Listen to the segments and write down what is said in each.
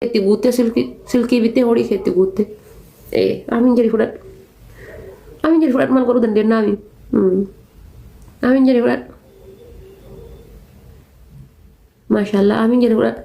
Itti guuttee silkii bittee horii kee itti guuttee. Ee amiin jedhi fudhadhu. Amiin jedhi fudhadhu maal godhuu dandeenya amiin. Amiin jedhi fudhadhu. Maashaallah amiin jedhi fudhadhu.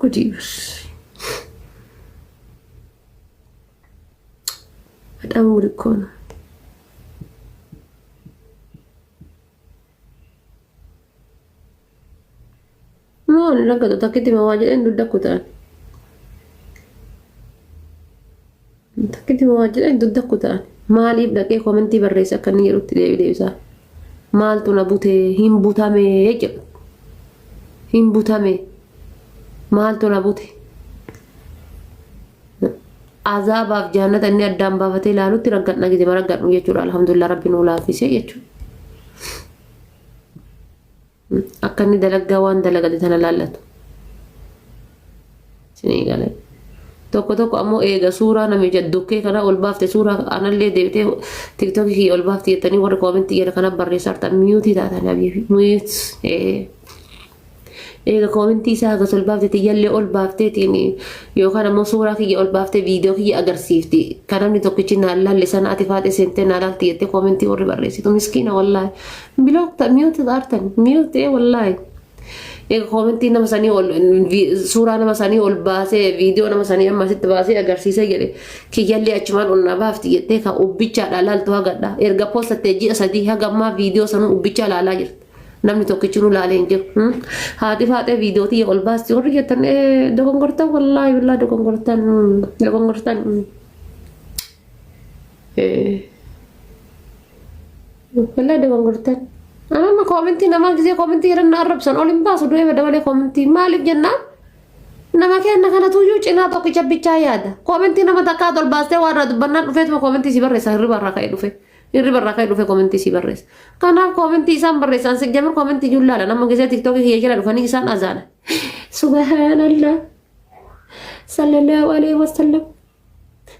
Gudii bas. በጣም ጉድ እኮ ነው። Maal rakkatu takkitti ma waa jedhan dugda kutaan. Takkitti ma waa jedhan dugda kutaan. Maaliif dhaqee komentii barreessa akka inni jedhutti deebi deebisaa. Maaltu na butee hin butame jedhu. Hin butame. Maaltu na bute. Azaabaaf jannata inni addaan baafatee ilaalutti raggadna gizema raggadhu jechuudha. Alhamdulillah rabbi nuu laaffisee jechuudha. Akka inni dalaggaa waan dalagate tana laallatu. Isinii galee. Tokko tokko ammoo eega suuraa namicha dukkee kana ol baafte suuraa anallee deebitee tiktookii kiyya ol baafte jettanii warri koomentii jala kana barreessaa jirtan miyuutii taatan abiifi miyuut. Eega koomentii isaa hagas ol baafte tiyyallee ol baafteetiin yookaan ammoo suuraa kiyya ol baaftee viidiyoo kiyya agarsiifti. Kan namni tokkichi naan laalle sana ati faaxee seentee naa laalti jettee koomentii warri barreessitu miskiina wallaahi. Bilook ta mute taartan mute ee wallaahi. Eega koomentii nama sanii ol suuraa nama sanii ol baasee viidiyoo nama sanii amma asitti baasee agarsiisee jedhe kiyyallee achumaan ol na baafti jettee kan ubbichaadha laaltu hagadha. Erga poostattee ji'a 3 haga ammaa viidiyoo sanuu ubbichaa laalaa jirti. Namni tokkichi nu laalee hin jiru. Haati faaxee viidiyoo tiyya ol baasti warri jettan dogongortan wallaahi billaa dogongortan dogongortan. Wallaahi dogongortan. Anama koomentii namaa gisee koomentii jedhan na arrabsan ol hin baasu du'ee bada malee koomentii maaliif jennaan nama kenna kanatu iyyuu cinaa tokkicha bichaa yaada. Koomentii nama takkaa ol baastee waan irraa dubbannaan dhufeetuma koomentii si barreessa hirriba irraa ka'ee dhufe. Hirriba irraa ka'ee dhufe koomentii si barreessa. Kanaaf koomentii isaan barreessan si jamir koomentii iyyuu laala nama gisee tiktookii kiyya jala dhufanii isaan azaana. Subhaanallah. Sallallahu alaihi wasallam.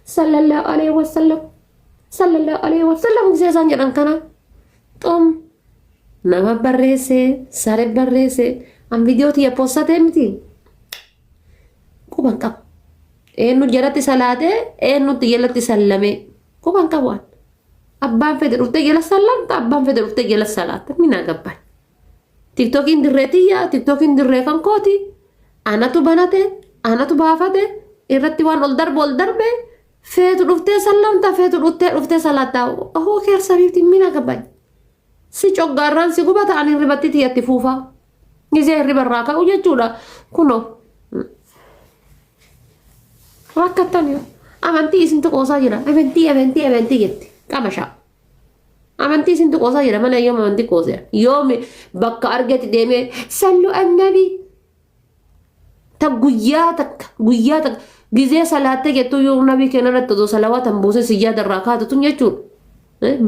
Sallallahu alaihi wasallam. Sallallahu alaihi wasallam gisee isaan jedhan kana xom nama barreesse sare barreesse an viidiyoo tiyya postatee miti quban qabu. Eenyu jalatti salaatee eenyutti jalatti sallamee quban qabu an. Abbaan fedhe dhuftee jala sallamta abbaan fedhe dhuftee jala salaatta minaa gabbaan. Tiktookiin dirree tiyya tiktookiin dirree kan kooti anatu banate anatu baafate irratti waan ol darbe ol darbe feetu dhuftee sallamta feetu dhuftee dhuftee salaatta hoo keersa biifti mina gabbaan. Si coggaarraan si gubata ani hirribatti tiyyatti fuufa. Gizee hirriba irraa ka'u jechuudha kunoo. Rakkattan yoo amantii isintu qoosaa jira amantii amantii amantii jetti qamashaa. Amantii isintu qoosaa jira malee yoom amantii qoosee yoom bakka argetti deemee sallu annabii ta guyyaa takka guyyaa takka gizee salaattee jettuu yoo nabii keenya irratti osoo salawaata hin buusin siyyaada irraa kaatu tun jechuudha.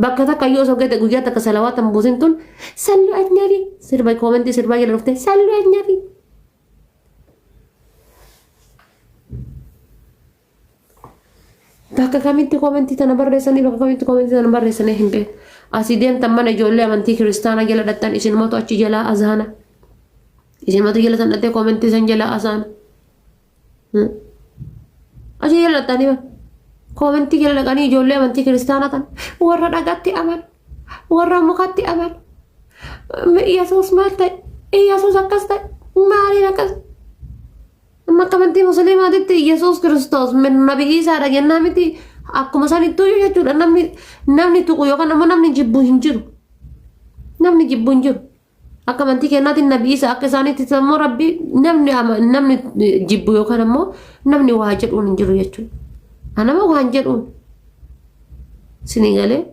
Bakka takka yoo osoo gete guyyaa takka salawaata hin buusin tun sallu annabii sirba koomentii sirbaa jala dhuftee sallu annabii. Bakka kamitti koomentii tana barreessanii bakka kamitti koomentii tana barreessanii hin beeku. Asii deemtan mana ijoollee amantii kiristaanaa jala dhattan isinumatu achi jalaa azaana. Isinumatu jala san dhattee koomentii san jalaa azaana. Achi jala dhattanii bara. Koomentii jala dhaqanii ijoollee amantii kiristaanaa tan warra dhagatti amanu warra mukatti amanu. Yesuus maal ta'e? Yesuus akkas ta'e? Maaliin akkas? Amma akka amantii musliimaatitti Yesuus Kiristoos nabi Iisaadha jennaa miti akkuma sanittuu jechuudha namni namni tuqu yookaan ammoo namni jibbu hin jiru. Namni jibbu hin jiru. Akka amantii kennaatiin nabi Iisaa akka isaaniitti ammoo rabbi namni namni jibbu yookaan ammoo namni waa jedhuun hin jiru jechuudha. Anama waan jedhuun sinii galee.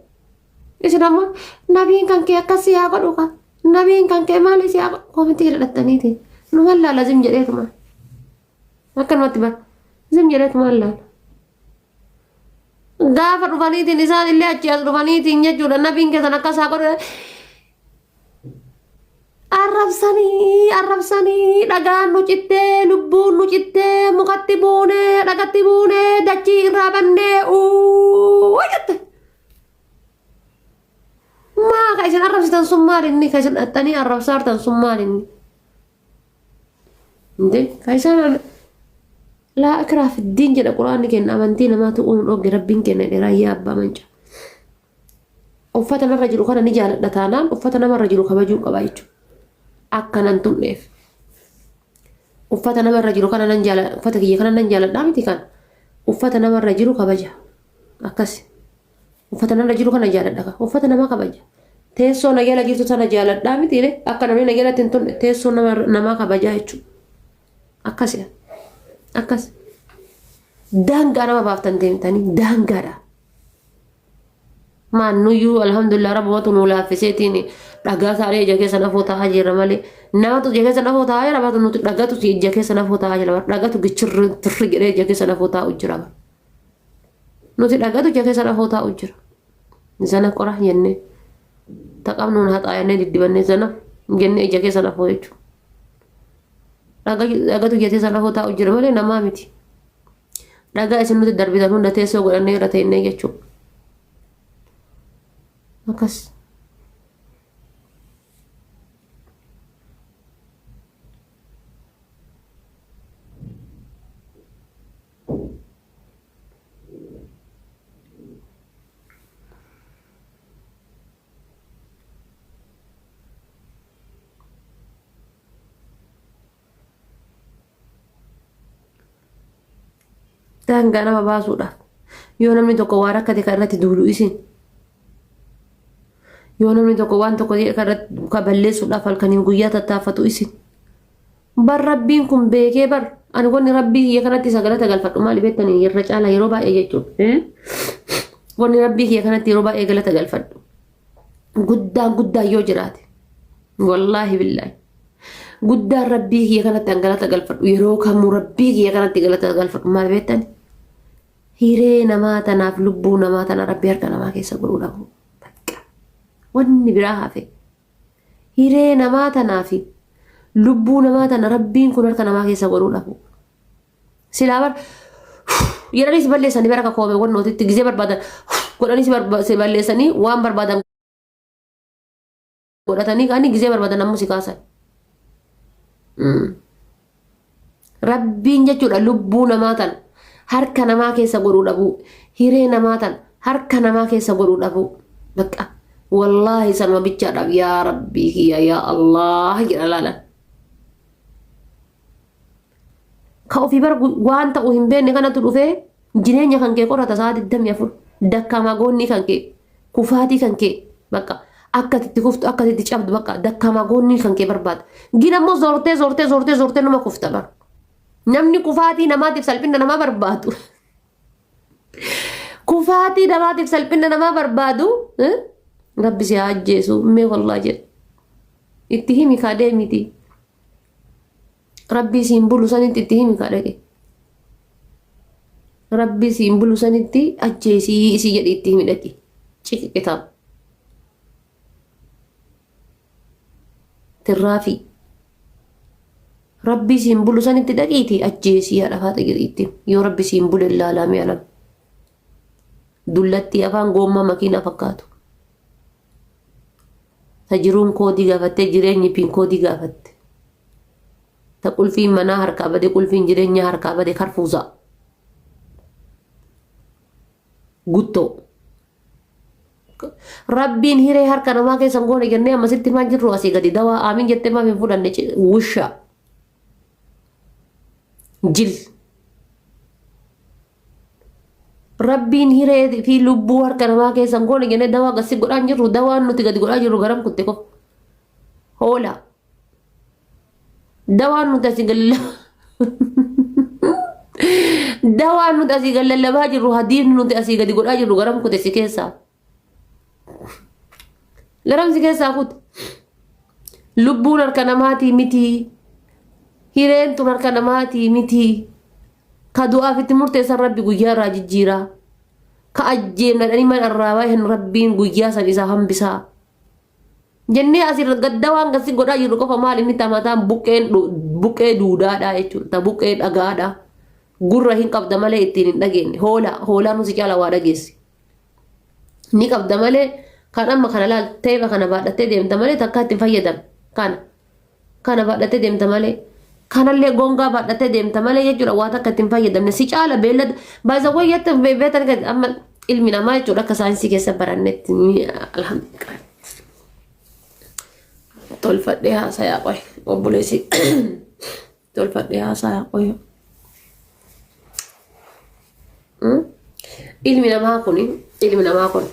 Isin ammoo nabiin kan kee akkas si haa godhu kaa. Nabiin kan kee maali si haa godhu koomitii hidhattaniiti. Numan laala zim jedheetuma. Akkanumatti bara. Zim jedheetuma laala. Gaafa dhufaniitiin isaan illee achii as dhufaniitiin jechuudha nabiin keessan akkas haa godhu arrabsanii arrabsanii dhagaan nu cittee lubbuun nu cittee mukatti buunee dhagatti buunee dachii irraa bannee uu jette. Maa ka isin arrabsitan sun maal inni ka isin dhaxxanii arrabsaartan sun maal inni? Inte ka isaan laa ikraa fiddiin jedha quraanni kenna amantii namaa tuquun hin dhoogge rabbiin kenna jedhe raayyaa abbaa manca. Uffata narra jiru kana ni jaaladha taanaan uffata namarra jiru kabajuu qaba jechuudha. Akka nan tunneef. Uffata namarra jiru kana nan jaaladha uffata kiyya kana nan jaaladhaa miti kan uffata namarra jiru kabaja. Akkas. Uffata narra jiru kana jaaladha ka. Uffata namaa kabaja. Teessoo na jala jirtu sana jaaladhaa miti akka namni na jalatti hin tunne teessoo namaa kabajaa jechuudha. Akkasi. Akkas. Daangaa nama baaftan deemtanii daangaadha. Maan nuyyuu alhamdulillah rabbumatu nuu laaffiseetiin dhagaa isaanii ija keessa nafoo taa'aa jirra malee namatu ija keessa nafoo taa'aa jira baatu nuti dhagatu ija keessa nafoo taa'aa jira dhagatu gichirri tirri jedhee ija keessa nafoo taa'u jira bara. Nuti dhagatu ija keessa nafoo taa'u jira. Zana qora jennee taqabnuun haxaayannee diddibannee zana jennee ija keessa nafoo jechuudha. Dhagatu ija keessa nafoo taa'u jira malee namaa miti. Dhagaa isin nuti darbitan hunda teessoo godhannee irra teennee jechuudha. Akkas. Daangaa nama baasuudhaaf yoo namni tokko waa rakkate kan irratti duulu isin yoo namni tokko waan tokko ta'e kan irratti kan balleessuudhaaf halkaniin guyyaa tattaafatu isin bar rabbiin kun beekee bar ani wanni rabbii kiyya kanatti isa galata galfadhu maali beektanii irra caalaa yeroo baay'ee jechuudha wanni rabbii kiyya kanatti yeroo baay'ee galata galfadhu guddaan guddaan yoo jiraate wallaahi billaahi guddaan rabbii kiyya kanatti an galata galfadhu yeroo kamuu rabbii kiyya kanatti galata galfadhu maal beektan hiree namaa tanaaf lubbuu namaa tana rabbii harka namaa keessa godhuu dhabu bakka wanni biraa hafe hiree namaa tanaa fi lubbuu namaa tana rabbiin kun harka namaa keessa godhuu dhabu Silaa bar jedhanii si balleessanii bara akka koomee wannootitti gizee barbaadan godhanii si balleessanii waan barbaadan godhatanii ka'anii gizee barbaadan ammoo si kaasan. Rabbiin jechuudha lubbuu namaa tan harka namaa keessa godhuu dhabuu hiree namaa tan harka namaa keessa godhuu dhabuu bakka wallaahi sanuma bichaadhaaf yaa rabbii kiyya yaa Allah jedha laalan. Ka ofii bar waan ta'u hin beekne kanatu dhufee jireenya kan kee qorata sa'a 24 dakkamaa goonnii kan kee kufaatii kan kee bakka akka itti kuftu akka itti cabdu bakka dakkamaa goonnii kan kee barbaada. Gin ammoo zoortee zoortee zoortee zoortee nama kufta bar. Namni kufaatii namaatiif salphina namaa barbaadu. Kufaatii namaatiif salphina namaa barbaadu rabbi si haa ajjeesu mee wallaa jedhe. Itti himi kaa deemiti. Rabbii siin bulu sanitti itti himi kaa dhaqe. Rabbii siin bulu sanitti ajjeesii isii jedhi itti himi dhaqi. Ciqiqitaa. Tirraafii. Rabbii siin bulu sanitti dhaqiiti ajjeesii haadha faata jedhi itti himi. Yoo rabbi siin bule ilaalaa alam. Dullattii afaan goommaa makiinaa fakkaatu. Ta jiruun koodii gaafattee jireenyi piin koodii gaafatte. Ta qulfiin manaa harkaa bade qulfiin jireenyaa harkaa bade karfuusaa. Guttoo. Rabbiin hiree harka namaa keessa hin goone jennee ammasitti himaa jirru asii gadi dawaa aamiin jettee maaf hin fudhanne wusha. Jil. Rabbiin hiree fi lubbuu harka namaa keessa hin goone jennee dawaa gasi godhaa hin jirru dawaan nuti gadi godhaa jirru garam kutte qofa. Hoola. Dawaan nuti asii gadi Dawaan nuti asii gad lallabaa jirru hadiifni nuti asii gadi godhaa jirru garam kute si keessaa. Garam si keessaa kute. Lubbuun harka namaatii miti. Hireen tun harka namaatii miti. Ka du'aaf itti murteessan rabbi guyyaa irraa jijjiiraa. Ka ajjeefna jedhanii mana irraa bahan rabbiin guyyaa san isaa hambisaa. Jennee asirra gadda waan gasi godhaa jirru qofa maal inni tamataan buqqeen buqqee duudaadha jechuudha. Ta buqqee dhagaadha. Gurra hin qabda malee ittiin hin dhageenye. Hoolaa hoolaan nu si caala waa dhageessi. Ni qabda malee kan amma kana laal teefa kana baadhattee deemta malee takkaa ittiin fayyadam. Kana kana baadhattee deemta malee kanallee gongaa baadhattee deemta malee jechuudha waa takka ittiin fayyadamne si caala beellada baay'isa jette beetan gadi amma ilmi namaa jechuudha akka saayinsii keessa barannetti alhamdulillah tolfadhee haasayaa qoy obboleessi tolfadhee haasayaa qoy Ilmi namaa kun ilmi namaa kun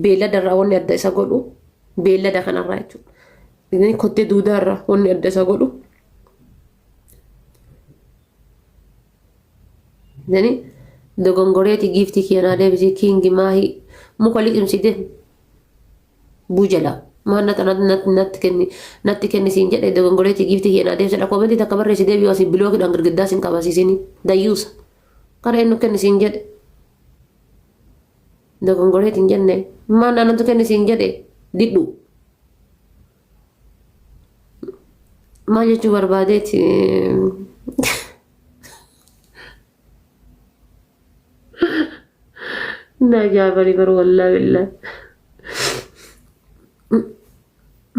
beellada irraa wanni adda isa godhu beellada kanarraa jechuudha. Inni kottee duudaa irraa wanni adda isa godhu. Inni dogongoreeti giiftii kiyya naa deebisii kiingi maahii muka liqimsite bujala maal natti natti natti kenni natti kenni siin jedhe dogongoreeti giiftii kiyya naa deebisidha koomentii takka barreessi deebi'u asii bilookiidhaan girgiddaa siin qabasiisini dayyuusa kana eenyu kenni siin jedhe dogongoreeti hin jenne maal naannatu kenni siin jedhe didhu maal jechuu barbaadeeti na ajaa'ibani garuu wallaahi billaahi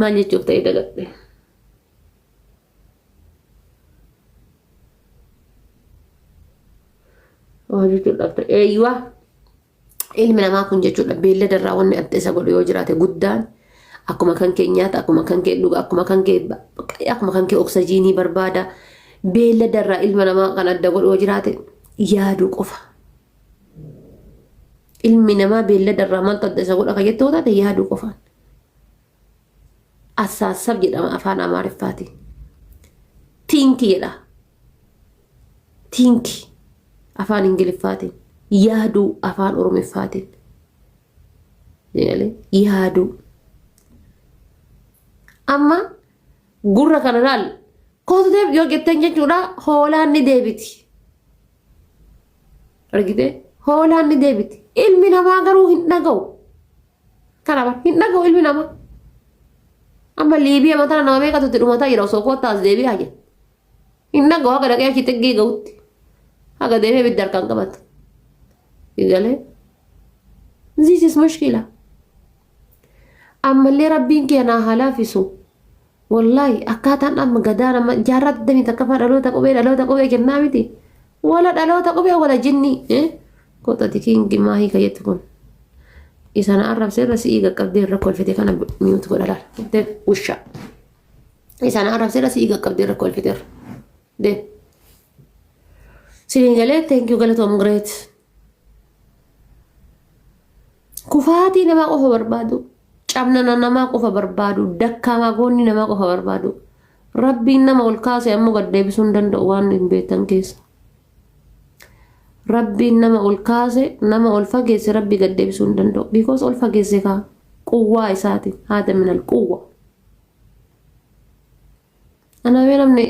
maal jechuuf ta'e dagadhe. Waa jechuudhaaf ta'e eeyyuwa ilmi namaa kun jechuudha beellada irraa wanni adda isa godhu yoo jiraate guddaan akkuma kan kee nyaata akkuma kan kee dhuga akkuma kan kee akkuma kan kee oksajiinii barbaada beellada irraa ilma namaa kan adda godhu yoo jiraate yaaduu qofa. Ilmi namaa beellada irraa maaltu adda isa godha kan jettu yoo taate yaaduu qofaan. Assaasab jedhama afaan Amaariffaatiin. Think jedha. Think afaan Ingiliffaatiin. Yaaduu afaan Oromiffaatiin. Yaaduu. Amma gurra kana laal kootu deebi yoo jettan jechuudha hoolaan ni deebiti. Argitee hoolaan ni deebiti. Ilmi namaa garuu hin dhaga'u. Kana bar hin dhaga'u ilmi namaa. Amma Liibiyaa mataa nama meeqatu itti dhumataa jira osoo kottaa as deebi'aa jira. Hin dhaga'u haga dhaqee achi xiggii ga'utti. Haga deemee ibidda harkaan qabatu. Galee. This is mushkila. Ammallee rabbiin kee naa haa laafisu. Wallaahi akkaataan amma gadaa nama jaarraa digdamii takkaffaa dhaloota qubee dhaloota qubee kennaa miti. Wala dhaloota qubee wala jinnii. Kotati kingi maahii kayyatti kun. Isa na arrabse irra si'ii qaqqabdee irra kolfite kana mute godha laala. Deem usha. Isa na arrabse irra si'ii qaqqabdee irra kolfite irra. Deem. Siniin galee thank you galatoom great. Kufaatii namaa qofa barbaadu. Cabnana namaa qofa barbaadu. Dakkaamaa goonni namaa qofa barbaadu. Rabbiin nama ol kaase ammoo gad deebisuu hin danda'u waan hin beektan keessa. Rabbiin nama ol kaase nama ol fageesse rabbi gad deebisuu hin danda'u. Because ol fageesse kaa quwwaa isaatiin haada minal quwwa. Anaafee namni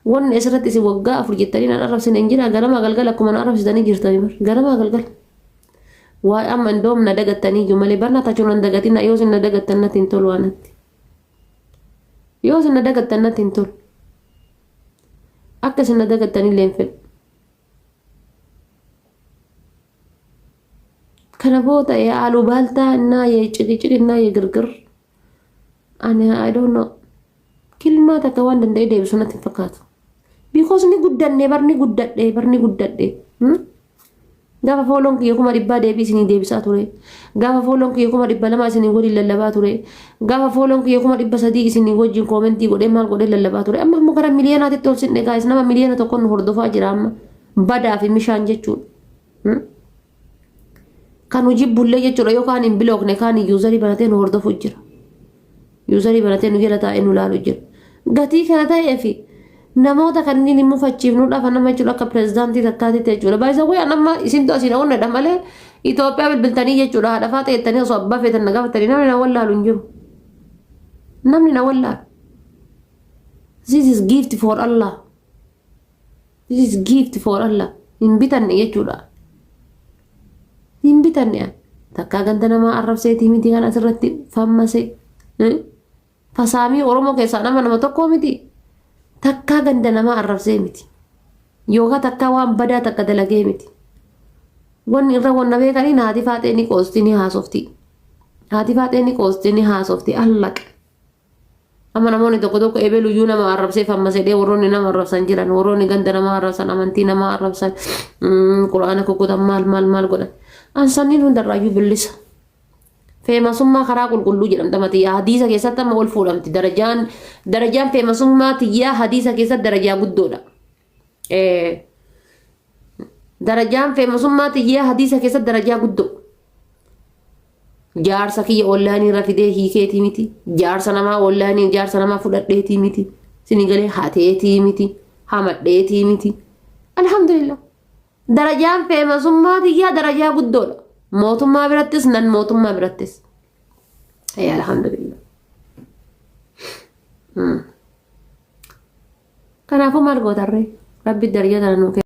wanni asirratti isin waggaa 4 jettanii naan arrabsine hin jira ganamaa galgala akkuma na arrabsitanii jirtanii bar ganamaa galgala. Waa'ee amma indoom na dagattanii iyyuu malee barna tachuun nan dagatina yoo isin na dagattan natti hin tolu anatti. Yoo isin na dagattan natti hin tolu. Akka isin na dagattan illee hin fedhu. Kana booda yaa alubaaltaa innaa yee ciqiciq innaa yee girgir. Ani I don't know. Kilmaa takka waan danda'ee deebisu natti hin fakkaatu. Because ni guddanne bar ni guddadhe bar ni guddadhe. Gaafa fooloon kiyya 100,000 deebii isinii deebisaa ture. Gaafa fooloon kiyya 200,000 isinii waliin lallabaa ture. Gaafa fooloon kiyya 300,000 isinii wajjin koomentii godhee maal godhee lallabaa ture. Amma immoo gara miliyoonaatitti ol sinne gaayis nama miliyoona 1 nu hordofaa jira amma. Badaa fi mishaan jechuudha. Kan hojii bullee jechuudha yookaan hin bilookne kaan yuuzarii banatee nu hordofu jira. Yuuzarii banatee nu jala taa'ee nu laalu jira. Gatii kana ta'ee fi namoota kanneen hin mufachiifnuudhaaf nama jechuudha akka pirezidaantii takkaatitti jechuudha. Baay'isa wayii amma isintu asiin onnedha malee Itoophiyaa bilbiltanii jechuudha haadha faa ta'ettanii osoo abbaa feetan na gaafatanii namni na wallaalu hin jiru. Namni na wallaalu. This is gift for Allah. This is gift for Allah. Hin bitanne jechuudha. Hin bitanne. bitanne an. Takkaa ganda namaa arrabseetii miti kan asirratti fammase. Fasaamii Oromoo keessaa nama nama tokkoo miti. Takkaa ganda namaa arrabsee miti. Yookaan takkaa waan badaa takka dalagee miti. Wanni irra wanna beekaniin haati faaxee ni qoosti ni haasofti. Haati faaxee ni qoosti ni haasofti allaqa. Amma namoonni tokko tokko ebeluyyuu nama arrabsee fammasedhee warroonni nama arrabsan jiran warroonni ganda nama arrabsan amantii nama arrabsan quraana kukkutan maal maal maal godhan. An sanniin hundarraayyuu bilisa. Feemasummaa karaa qulqulluu jedhamta mati hadiisa keessatti amma ol fuudhamti darajaan darajaan feemasummaa tiyyaa hadiisa keessatti darajaa guddoodha. Darajaan feemasummaa tiyyaa hadiisa keessatti darajaa guddoo. Jaarsa kiyya onlaayinii irra fidee hiikeetii miti. Jaarsa namaa onlaayinii jaarsa namaa fudhadheetii miti. Sini galee hateetii miti. Hamadheetii miti. Alhamdulillah. Darajaan feemasummaa tiyyaa darajaa guddoodha. Mootummaa birattis nan mootummaa birattis. Ee alhamdulillah. Kanaafuu maal gootarree? Rabbi darajaa tana nuu kenna.